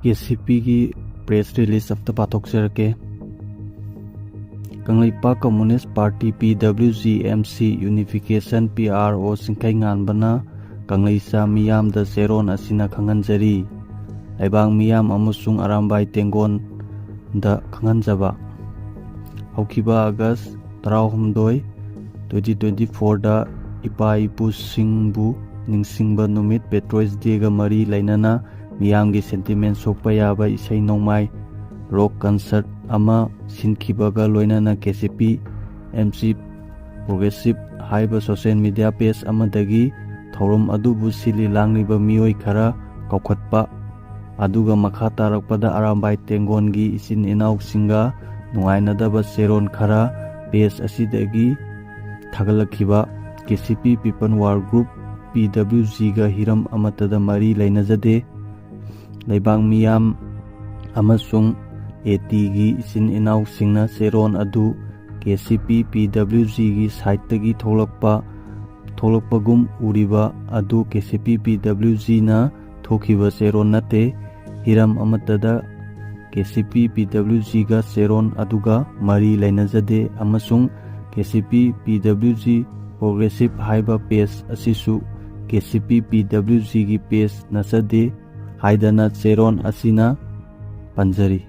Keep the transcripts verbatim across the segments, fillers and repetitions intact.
K C ꯄꯤꯒꯤ press release ꯑꯝꯇ ꯄꯥꯊꯣꯛꯆꯔꯛꯀꯦ꯫ Kangleipak communist party, ꯄꯤ W G, M C, ꯌꯨꯅꯤꯐꯤꯀꯦꯁꯟ, P R ꯑꯣ, ꯁꯤꯡꯈꯩꯉꯥꯟꯕꯅ ꯀꯪꯂꯩꯆꯥ ꯃꯤꯌꯥꯝꯗ ꯆꯦꯔꯣꯟ ꯑꯁꯤꯅ ꯈꯪꯍꯟꯖꯔꯤ꯫ ꯂꯩꯕꯥꯛ ꯃꯤꯌꯥꯝ ꯑꯃꯁꯨꯡ ꯑꯔꯥꯝꯕꯥꯏ ꯇꯦꯡꯒꯣꯟꯗ ꯈꯪꯍꯟꯖꯕ꯫ ꯍꯧꯈꯤꯕ ꯑꯥꯒꯁ ꯇꯔꯥꯍꯨꯝꯗꯣꯏ, ꯇ꯭ꯋꯦꯟꯇꯤ ꯇ꯭ꯋꯦꯟꯇꯤ ꯐꯣꯔꯗ ꯏꯄꯥ ꯏꯄꯨꯁꯤꯡꯕꯨ ꯅꯤꯡꯁꯤꯡꯕ ꯅꯨꯃꯤꯠ, ꯄꯦꯇ꯭ꯔꯣꯏꯠꯁ ꯗꯦꯒ ꯃꯔꯤ ꯂꯩꯅꯅ ꯃꯤꯌꯥꯝꯒꯤ ꯁꯦꯟꯇꯤꯃꯦꯟ ꯁꯣꯛꯄ ꯌꯥꯕ ꯏꯁꯩ ꯅꯣꯡꯃꯥꯏ, ꯔꯣꯛ ꯀꯟꯁꯔꯠ ꯑꯃ ꯁꯤꯟꯈꯤꯕꯒ ꯂꯣꯏꯅꯅ K C P M C progressive ꯍꯥꯏꯕ ꯁꯣꯁꯤꯌꯦꯜ ꯃꯤꯗꯤꯌꯥ ꯄꯦꯖ ꯑꯃꯗꯒꯤ ꯊꯧꯔꯝ ꯑꯗꯨꯕꯨ ꯁꯤꯜꯂꯤ ꯂꯥꯡꯂꯤꯕ ꯃꯤꯑꯣꯏ ꯈꯔ ꯀꯧꯈꯠꯄ, ꯑꯗꯨꯒ ꯃꯈꯥ ꯇꯥꯔꯛꯄꯗ ꯑꯔꯥꯝꯕꯥꯏ ꯇꯦꯡꯒꯣꯟꯒꯤ ꯏꯆꯤꯟ ꯏꯅꯥꯎꯁꯤꯡꯒ ꯅꯨꯡꯉꯥꯏꯅꯗꯕ ꯆꯦꯔꯣꯟ ꯈꯔ ꯄꯦꯖ ꯑꯁꯤꯗꯒꯤ ꯊꯥꯒꯠꯂꯛꯈꯤꯕ꯫ ꯀꯦ ꯁꯤ ꯄꯤ People War Group, ꯄꯤ ꯗꯕ꯭ꯂꯤꯎ ꯖꯤꯒ ꯍꯤꯔꯝ ꯑꯃꯠꯇꯗ ꯃꯔꯤ ꯂꯩꯅꯖꯗꯦ꯫ ꯂꯩꯕꯥꯛ ꯃꯤꯌꯥꯝ ꯑꯃꯁꯨꯡ ꯑꯦ ꯇꯤꯒꯤ ꯏꯆꯤꯟ ꯏꯅꯥꯎꯁꯤꯡꯅ ꯆꯦꯔꯣꯟ ꯑꯗꯨ ꯀꯦ ꯁꯤ ꯄꯤ ꯄꯤ ꯗꯕ꯭ꯂꯤꯎ ꯖꯤꯒꯤ ꯁꯥꯏꯠꯇꯒꯤ ꯊꯣꯛꯂꯛꯄ, ꯊꯣꯛꯂꯛꯄꯒꯨꯝ ꯎꯔꯤꯕ ꯑꯗꯨ ꯀꯦ ꯁꯤ ꯄꯤ ꯄꯤ ꯗꯕ꯭ꯂꯤꯎ ꯖꯤꯅ ꯊꯣꯛꯈꯤꯕ ꯆꯦꯔꯣꯟ ꯅꯠꯇꯦ꯫ ꯍꯤꯔꯝ ꯑꯃꯠꯇꯗ ꯀꯦ ꯁꯤ ꯄꯤ ꯄꯤ ꯗꯕ꯭ꯂꯤꯎ ꯖꯤꯒ ꯆꯦꯔꯣꯟ ꯑꯗꯨꯒ ꯃꯔꯤ ꯂꯩꯅꯖꯗꯦ ꯑꯃꯁꯨꯡ ꯀꯦ ꯁꯤ ꯄꯤ ꯄꯤ ꯗꯕ꯭ꯂꯤꯎ ꯖꯤ ꯄ꯭ꯔꯣꯒ꯭ꯔꯦꯁꯤꯞ ꯍꯥꯏꯕ ꯄꯦꯖ ꯑꯁꯤꯁꯨ ꯀꯦ ꯁꯤ ꯄꯤ ꯄꯤ ꯗꯕ꯭ꯂꯤꯎ ꯖꯤꯒꯤ ꯄꯦꯖ ꯅꯠꯆꯗꯦ ꯍꯥꯏꯗꯅ ꯆꯦꯔꯣꯟ ꯑꯁꯤꯅ ꯄꯟꯖꯔꯤ꯫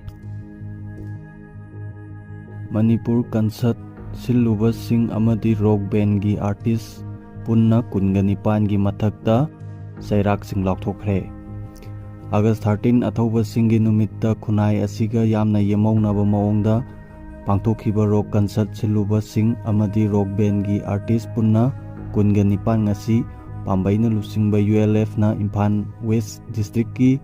ꯃꯅꯤꯄꯨꯔ ꯀꯟꯁꯔꯠ ꯁꯤꯜꯂꯨꯕꯁꯤꯡ ꯑꯃꯗꯤ ꯔꯣꯛ ꯕꯦꯟꯒꯤ ꯑꯥꯔꯇꯤꯁ ꯄꯨꯟꯅ ꯀꯨꯟꯒ ꯅꯤꯄꯥꯟꯒꯤ ꯃꯊꯛꯇ ꯆꯩꯔꯥꯛꯁꯤꯡ ꯂꯥꯎꯊꯣꯛꯈ꯭ꯔꯦ꯫ ꯑꯥꯒꯁ ꯊꯥꯔꯇꯤꯟ, ꯑꯊꯧꯕꯁꯤꯡꯒꯤ ꯅꯨꯃꯤꯠꯇ ꯈꯨꯟꯅꯥꯏ ꯑꯁꯤꯒ ꯌꯥꯝꯅ ꯌꯦꯝꯃꯧꯅꯕ ꯃꯑꯣꯡꯗ ꯄꯥꯡꯊꯣꯛꯈꯤꯕ ꯔꯣꯛ ꯀꯟꯁꯔꯠ ꯁꯤꯜꯂꯨꯕꯁꯤꯡ ꯑꯃꯗꯤ ꯔꯣꯛ ꯕꯦꯟꯒꯤ ꯑꯥꯔꯇꯤꯁ ꯄꯨꯟꯅ ꯀꯨꯟꯒ ꯅꯤꯄꯥꯟ ꯉꯁꯤ ꯄꯥꯝꯕꯩꯅ ꯂꯨꯆꯤꯡꯕ ꯌꯨ ꯑꯦꯜ ꯑꯦꯐꯅ ꯏꯝꯐꯥꯜ ꯋꯦꯁ ꯗꯤꯁꯇ꯭ꯔꯤꯛꯀꯤ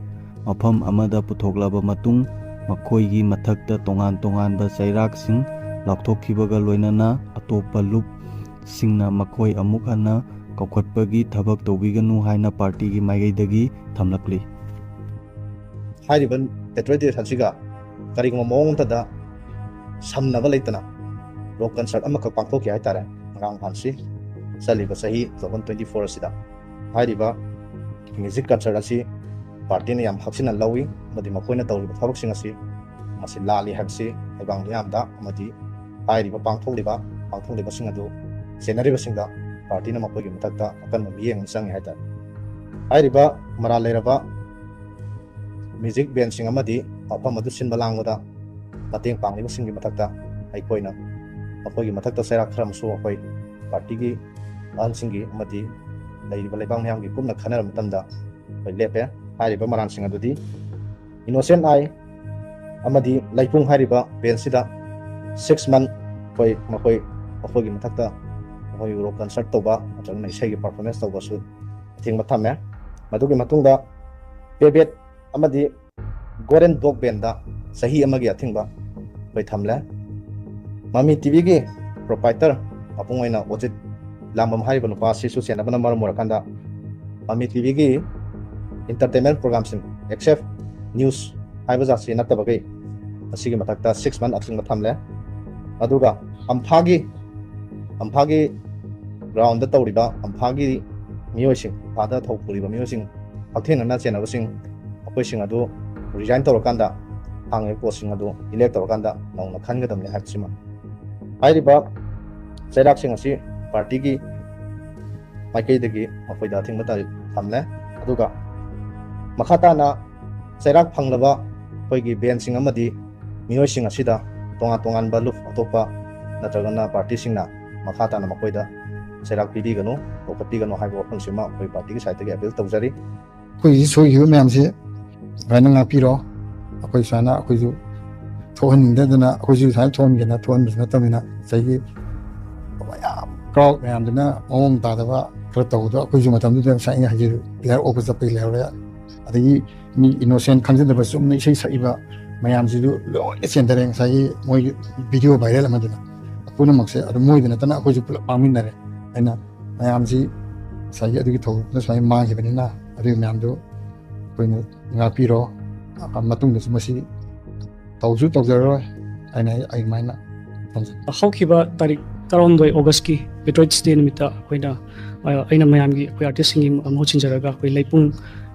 ꯃꯐꯝ ꯑꯃꯗ ꯄꯨꯊꯣꯛꯂꯕ ꯃꯇꯨꯡ, ꯃꯈꯣꯏꯒꯤ ꯃꯊꯛꯇ ꯇꯣꯉꯥꯟ ꯇꯣꯉꯥꯟꯕ ꯆꯩꯔꯥꯛꯁꯤꯡ ꯂꯥꯎꯊꯣꯛꯈꯤꯕꯒ ꯂꯣꯏꯅꯅ ꯑꯇꯣꯞꯄ ꯂꯨꯞꯁꯤꯡꯅ ꯃꯈꯣꯏ ꯑꯃꯨꯛ ꯍꯟꯅ ꯀꯧꯈꯠꯄꯒꯤ ꯊꯕꯛ ꯇꯧꯕꯤꯒꯅꯨ ꯍꯥꯏꯅ ꯄꯥꯔꯇꯤꯒꯤ ꯃꯥꯏꯀꯩꯗꯒꯤ ꯊꯝꯂꯛꯂꯤ꯫ ꯍꯥꯏꯔꯤꯕ ꯄꯦꯇ꯭ꯔꯣꯏꯠ ꯗꯦ ꯑꯁꯤꯒ ꯀꯔꯤꯒꯨꯝꯕ ꯃꯑꯣꯡ ꯑꯃꯠꯇꯗ ꯁꯝꯅꯕ ꯂꯩꯇꯅ ꯔꯣꯛ ꯀꯟꯁꯔꯠ ꯑꯃꯈꯛ ꯄꯥꯡꯊꯣꯛꯈꯤ ꯍꯥꯏꯇꯥꯔꯦ꯫ ꯉꯔꯥꯡ ꯅꯍꯥꯟꯁꯤ ꯆꯠꯂꯤꯕ ꯆꯍꯤ two thousand twenty four ꯑꯁꯤꯗ ꯍꯥꯏꯔꯤꯕ ꯃ꯭ꯌꯨꯖꯤꯛ ꯀꯟꯁꯔꯠ ꯑꯁꯤ ꯄꯥꯔꯇꯤꯅ ꯌꯥꯝ ꯍꯛꯆꯤꯟꯅ ꯂꯧꯏ, ꯑꯃꯗꯤ ꯃꯈꯣꯏꯅ ꯇꯧꯔꯤꯕ ꯊꯕꯛꯁꯤꯡ ꯑꯁꯤ ꯃꯁꯤ ꯂꯥꯜꯂꯤ ꯍꯥꯏꯕꯁꯤ ꯂꯩꯕꯥꯛ ꯃꯤꯌꯥꯝꯗ ꯑꯃꯗꯤ ꯍꯥꯏꯔꯤꯕ ꯄꯥꯡꯊꯣꯛꯂꯤꯕ ꯄꯥꯡꯊꯣꯛꯂꯤꯕꯁꯤꯡ ꯑꯗꯨ ꯆꯦꯟꯅꯔꯤꯕꯁꯤꯡꯗ ꯄꯥꯔꯇꯤꯅ ꯃꯈꯣꯏꯒꯤ ꯃꯊꯛꯇ ꯑꯀꯟꯕ ꯃꯤꯠꯌꯦꯡ ꯑꯃ ꯆꯪꯉꯤ ꯍꯥꯏꯇꯥꯔꯦ꯫ ꯍꯥꯏꯔꯤꯕ ꯃꯔꯥꯜ ꯂꯩꯔꯕ ꯃ꯭ꯌꯨꯖꯤꯛ ꯕꯦꯟꯁꯤꯡ ꯑꯃꯗꯤ ꯃꯐꯝ ꯑꯗꯨ ꯁꯤꯟꯕ ꯂꯥꯡꯕꯗ ꯃꯇꯦꯡ ꯄꯥꯡꯂꯤꯕꯁꯤꯡꯒꯤ ꯃꯊꯛꯇ ꯑꯩꯈꯣꯏꯅ ꯃꯈꯣꯏꯒꯤ ꯃꯊꯛꯇ ꯆꯩꯔꯥꯛ ꯈꯔ ꯑꯃꯁꯨ ꯑꯩꯈꯣꯏ ꯄꯥꯔꯇꯤꯒꯤ ꯑꯍꯜꯁꯤꯡꯒꯤ ꯑꯃꯗꯤ ꯂꯩꯔꯤꯕ ꯂꯩꯕꯥꯛ ꯃꯤꯌꯥꯝꯒꯤ ꯀꯨꯞꯅ ꯈꯟꯅꯔꯕ ꯃꯇꯝꯗ ꯑꯩꯈꯣꯏ ꯂꯦꯞꯄꯦ꯫ ꯍꯥꯏꯔꯤꯕ ꯃꯔꯥꯜꯁꯤꯡ ꯑꯗꯨꯗꯤ ꯏꯅꯣꯁꯦꯟ ꯑꯥꯏ ꯑꯃꯗꯤ ꯂꯩꯄꯨꯡ ꯍꯥꯏꯔꯤꯕ ꯕꯦꯟꯁꯤꯗ ꯁꯤꯛꯁ ꯃꯟ ꯑꯩꯈꯣꯏ ꯃꯈꯣꯏ ꯃꯈꯣꯏꯒꯤ ꯃꯊꯛꯇ ꯑꯩꯈꯣꯏ ꯔꯣꯛ ꯀꯟꯁꯔꯠ ꯇꯧꯕ ꯅꯠꯇ꯭ꯔꯒꯅ ꯏꯁꯩꯒꯤ ꯄꯔꯐꯣꯔꯃꯦꯟꯁ ꯇꯧꯕꯁꯨ ꯑꯊꯤꯡꯕ ꯊꯝꯃꯦ꯫ ꯃꯗꯨꯒꯤ ꯃꯇꯨꯡꯗ ꯄꯦꯕꯦꯠ ꯑꯃꯗꯤ ꯒꯣꯔꯦꯟ ꯗꯣꯛ ꯕꯦꯟꯗ ꯆꯍꯤ ꯑꯃꯒꯤ ꯑꯊꯤꯡꯕ ꯑꯩꯈꯣꯏ ꯊꯝꯂꯦ꯫ ꯃꯃꯤ ꯇꯤꯚꯤꯒꯤ ꯄ꯭ꯔꯣꯄꯥꯏꯇꯔ ꯃꯄꯨꯡ ꯑꯣꯏꯅ ꯑꯣꯖꯤꯠ ꯂꯥꯡꯕꯝ ꯍꯥꯏꯔꯤꯕ ꯅꯨꯄꯥ ꯑꯁꯤꯁꯨ ꯆꯦꯟꯅꯕꯅ ꯃꯔꯝ ꯑꯣꯏꯔꯀꯥꯟꯗ ꯃꯃꯤ ꯇꯤꯚꯤꯒꯤ ꯏꯟꯇꯔꯇꯦꯟꯃꯦꯟ ꯄ꯭ꯔꯣꯒꯥꯝꯁꯤꯡ ꯑꯦꯛꯁꯦꯞ ꯅ꯭ꯌꯨꯁ ꯍꯥꯏꯕ ꯖꯥꯠꯁꯤ ꯅꯠꯇꯕꯈꯩ ꯑꯁꯤꯒꯤ ꯃꯊꯛꯇ ꯁꯤꯛꯁ ꯃꯟ ꯑꯊꯤꯡꯕ ꯊꯝꯂꯦ꯫ ꯑꯗꯨꯒ ꯑꯝꯐꯥꯒꯤ ꯑꯝꯐꯥꯒꯤ ꯒ꯭ꯔꯥꯎꯟꯗ ꯇꯧꯔꯤꯕ ꯑꯝꯐꯥꯒꯤ ꯃꯤꯑꯣꯏꯁꯤꯡ, ꯑꯝꯐꯥꯗ ꯊꯧ ꯄꯨꯔꯤꯕ ꯃꯤꯑꯣꯏꯁꯤꯡ ꯍꯛꯊꯦꯡꯅꯅ ꯆꯦꯟꯅꯕꯁꯤꯡ ꯃꯈꯣꯏꯁꯤꯡ ꯑꯗꯨ ꯔꯤꯖꯥꯏꯟ ꯇꯧꯔꯀꯥꯟꯗ ꯍꯥꯡꯉꯤꯕ ꯄꯣꯁꯁꯤꯡ ꯑꯗꯨ ꯏꯂꯦꯛ ꯇꯧꯔꯀꯥꯟꯗ ꯅꯧꯅ ꯈꯟꯒꯗꯕꯅꯤ ꯍꯥꯏꯕꯁꯤꯃ꯫ ꯍꯥꯏꯔꯤꯕ ꯆꯩꯔꯥꯛꯁꯤꯡ ꯑꯁꯤ ꯄꯥꯔꯇꯤꯒꯤ ꯃꯥꯏꯀꯩꯗꯒꯤ ꯃꯈꯣꯏꯗ ꯑꯊꯤꯡꯕ ꯇꯥꯔꯤꯛ ꯊꯝꯂꯦ꯫ ꯑꯗꯨꯒ ꯃꯈꯥ ꯇꯥꯅ ꯆꯩꯔꯥꯛ ꯐꯪꯂꯕ ꯑꯩꯈꯣꯏꯒꯤ ꯕꯦꯟꯁꯤꯡ ꯑꯃꯗꯤ ꯃꯤꯑꯣꯏꯁꯤꯡ ꯑꯁꯤꯗ ꯇꯣꯉꯥꯟ ꯇꯣꯉꯥꯟꯕ ꯂꯨꯞ ꯑꯇꯣꯞꯄ ꯅꯠꯇ꯭ꯔꯒꯅ ꯄꯥꯔꯇꯤꯁꯤꯡꯅ ꯃꯈꯥ ꯇꯥꯅ ꯃꯈꯣꯏꯗ ꯆꯩꯔꯥꯛ ꯄꯤꯕꯤꯒꯅꯨ, ꯂꯧꯈꯠꯄꯤꯒꯅꯨ ꯍꯥꯏꯕ ꯋꯥꯐꯝꯁꯤꯃ ꯑꯩꯈꯣꯏ ꯄꯥꯔꯇꯤꯒꯤ ꯁꯥꯏꯠꯇꯒꯤ ꯑꯄꯤꯜ ꯇꯧꯖꯔꯤ꯫ ꯑꯩꯈꯣꯏꯒꯤ ꯁꯣꯏꯈꯤꯕ ꯃꯌꯥꯝꯁꯦ ꯁꯨꯃꯥꯏꯅ ꯉꯥꯛꯄꯤꯔꯣ꯫ ꯑꯩꯈꯣꯏ ꯁꯨꯃꯥꯏꯅ ꯑꯩꯈꯣꯏꯁꯨ ꯊꯣꯛꯍꯟꯅꯤꯡꯗꯗꯅ ꯑꯩꯈꯣꯏꯁꯨ ꯁꯨꯃꯥꯏꯅ ꯊꯣꯛꯍꯟꯒꯦꯅ ꯊꯣꯛꯍꯟꯕꯁꯨ ꯅꯠꯇꯕꯅꯤꯅ, ꯉꯁꯥꯏꯒꯤ ꯃꯌꯥꯝ ꯀ꯭ꯔꯥꯎꯗ ꯃꯌꯥꯝꯗꯨꯅ ꯃꯑꯣꯡ ꯇꯥꯗꯕ ꯈꯔ ꯇꯧꯕꯗꯣ ꯑꯩꯈꯣꯏꯁꯨ ꯃꯇꯝꯗꯨꯗ ꯉꯁꯥꯏ ꯑꯩꯅ ꯍꯥꯏꯖꯔꯤꯕ ꯄꯤꯂꯔ ꯑꯣꯛꯄ ꯆꯠꯄꯒꯤ ꯂꯩꯍꯧꯔꯦ꯫ ꯑꯗꯒꯤ ꯃꯤ ꯏꯅꯣꯁꯦꯟ ꯈꯪꯖꯗꯕ ꯆꯨꯝꯅ ꯏꯁꯩ ꯁꯛꯏꯕ ꯃꯌꯥꯝꯁꯤꯁꯨ ꯂꯣꯏꯅ ꯆꯦꯟꯊꯔꯦ꯫ ꯉꯁꯥꯏꯒꯤ ꯃꯣꯏꯒꯤ ꯚꯤꯗꯤꯑꯣ ꯚꯥꯏꯔꯦꯜ ꯑꯃꯗꯨꯅ ꯄꯨꯝꯅꯃꯛꯁꯦ ꯑꯗꯨ ꯃꯣꯏꯗ ꯅꯠꯇꯅ ꯑꯩꯈꯣꯏꯁꯨ ꯄꯨꯂꯞ ꯃꯥꯡꯃꯤꯟꯅꯔꯦ꯫ ꯑꯩꯅ ꯃꯌꯥꯝꯁꯤ ꯉꯁꯥꯏꯒꯤ ꯑꯗꯨꯒꯤ ꯊꯧꯗꯣꯛꯇꯨꯅ ꯁꯨꯃꯥꯏꯅ ꯃꯥꯡꯈꯤꯕꯅꯤꯅ ꯑꯗꯨꯒꯤ ꯃꯌꯥꯝꯗꯨ ꯑꯩꯈꯣꯏꯅ ꯉꯥꯛꯄꯤꯔꯣ꯫ ꯃꯇꯨꯡꯗꯁꯨ ꯃꯁꯤ ꯇꯧꯁꯨ ꯇꯧꯖꯔꯔꯣꯏ ꯍꯥꯏꯅ ꯑꯩ ꯑꯗꯨꯃꯥꯏꯅ ꯊꯝꯖꯒꯦ꯫ ꯍꯧꯈꯤꯕ ꯇꯥꯔꯤꯛ ꯇꯔꯥꯍꯨꯝꯗꯣꯏ ꯑꯣꯒꯁꯀꯤ ꯄꯦꯇ꯭ꯔꯣꯏꯠꯁ ꯗꯦ ꯅꯨꯃꯤꯠꯇ ꯑꯩꯈꯣꯏꯅ, ꯑ, ꯑꯩꯅ ꯃꯌꯥꯝꯒꯤ ꯑꯩꯈꯣꯏ ꯑꯥꯔꯇꯤꯁꯁꯤꯡꯒꯤ ꯃꯍꯨꯠ ꯁꯤꯟꯖꯔꯒ ꯑꯩꯈꯣꯏ ꯂꯩꯄꯨꯡ,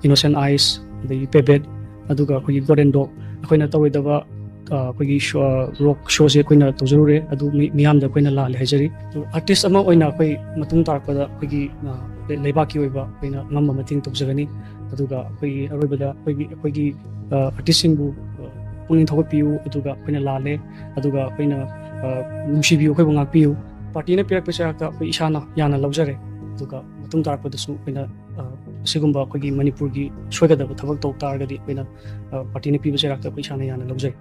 ꯏꯅꯣꯁꯦꯟ ꯑꯥꯏꯁ, ꯑꯗꯒꯤ ꯄꯦꯕꯦꯠ, ꯑꯗꯨꯒ ꯑꯩꯈꯣꯏꯒꯤ ꯒꯣꯗꯦꯟꯗꯣ, ꯑꯩꯈꯣꯏꯅ ꯇꯧꯔꯣꯏꯗꯕ ꯑ, ꯑꯩꯈꯣꯏꯒꯤ ꯁꯣ-, ꯑ, ꯔꯣꯛ ꯁꯣꯁꯦ ꯑꯩꯈꯣꯏꯅ ꯇꯧꯖꯔꯨꯔꯦ꯫ ꯑꯗꯨ ꯃꯤ-, ꯃꯤꯌꯥꯝꯗ ꯑꯩꯈꯣꯏꯅ ꯂꯥꯜꯂꯦ ꯍꯥꯏꯖꯔꯤ꯫ ꯑꯗꯨ ꯑꯥꯔꯇꯤꯁ ꯑꯃ ꯑꯣꯏꯅ ꯑꯩꯈꯣꯏ ꯃꯇꯨꯡ ꯇꯥꯔꯛꯄꯗ ꯑꯩꯈꯣꯏꯒꯤ, ꯑ, ꯂꯩ-, ꯂꯩꯕꯥꯛꯀꯤ ꯑꯣꯏꯕ ꯑꯩꯈꯣꯏꯅ ꯑꯉꯝꯕ ꯃꯇꯦꯡ ꯇꯧꯖꯒꯅꯤ꯫ ꯑꯗꯨꯒ ꯑꯩꯈꯣꯏꯒꯤ ꯑꯔꯣꯏꯕꯗ ꯑꯩꯈꯣꯏꯒꯤ, ꯑꯩꯈꯣꯏꯒꯤ, ꯑ, ꯑꯥꯔꯇꯤꯁꯁꯤꯡꯕꯨ, ꯑ, ꯄꯨꯛꯅꯤꯡ ꯊꯧꯒꯠꯄꯤꯌꯨ, ꯑꯗꯨꯒ ꯑꯩꯈꯣꯏꯅ ꯂꯥꯜꯂꯦ, ꯑꯗꯨꯒ ꯑꯩꯈꯣꯏꯅ, ꯑ, ꯅꯨꯡꯁꯤꯕꯤꯌꯨ, ꯑꯩꯈꯣꯏꯕꯨ ꯉꯥꯛꯄꯤꯌꯨ꯫ ꯄꯥꯔꯇꯤꯅ ꯄꯤꯔꯛꯄ ꯆꯩꯔꯥꯛꯇ ꯑꯩꯈꯣꯏ ꯏꯁꯥꯅ ꯌꯥꯅ ꯂꯧꯖꯔꯦ꯫ ꯑꯗꯨꯒ ꯃꯇꯨꯡ ꯇꯥꯔꯛꯄꯗꯁꯨ ꯑꯩꯈꯣꯏꯅ, ꯑ, ꯑꯁꯤꯒꯨꯝꯕ ꯑꯩꯈꯣꯏꯒꯤ ꯃꯅꯤꯄꯨꯔꯒꯤ ꯁꯣꯏꯒꯗꯕ ꯊꯕꯛ ꯇꯧ ꯇꯥꯔꯒꯗꯤ ꯑꯩꯈꯣꯏꯅ, ꯑ, ꯄꯥꯔꯇꯤꯅ ꯄꯤꯕ ꯆꯩꯔꯥꯛꯇ ꯑꯩꯈꯣꯏ ꯏꯁꯥꯅ ꯌꯥꯅ ꯂꯧꯖꯩ꯫